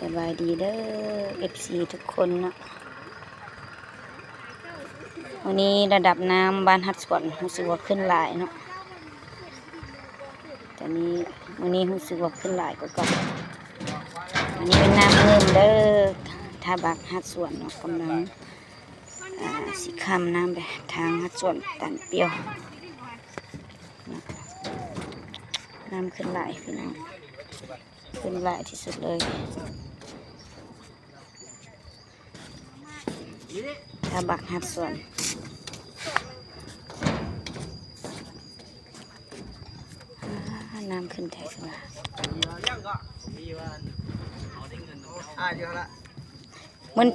ສະບາຍດີເດີ ເອັຟຊີ ທຸກຄົນເນາະ. ມື້ນີ້ລະດັບນ້ຳບ້ານຫາດສວນຮູ້ສຶກວ່າຂຶ້ນຫຼາຍເນາະ. ຕອນນີ້ ມື້ນີ້ຮູ້ສຶກວ່າຂຶ້ນຫຼາຍກວ່າເກົ່າ. ອັນນີ້ເປັນນ້ຳງື່ມເດີ ທ່າບັກຫາດສວນເນາະ ກຳລັງ ອ່າ ຊິຂ້າມນ້ຳໄປທາງຫາດສວນຕັນປຽວ. ນ້ຳຂຶ້ນຫຼາຍພີ່ນ້ອງ ຂຶ້ນຫຼາຍທີ່ສຸດເລີຍ. ທ່າບັກຫາດສວນ ອ່າ ນ້ຳຂຶ້ນແທ້ຄືວ່າ ອ່າ ຢູ່ຫັ້ນລະ. ມັນ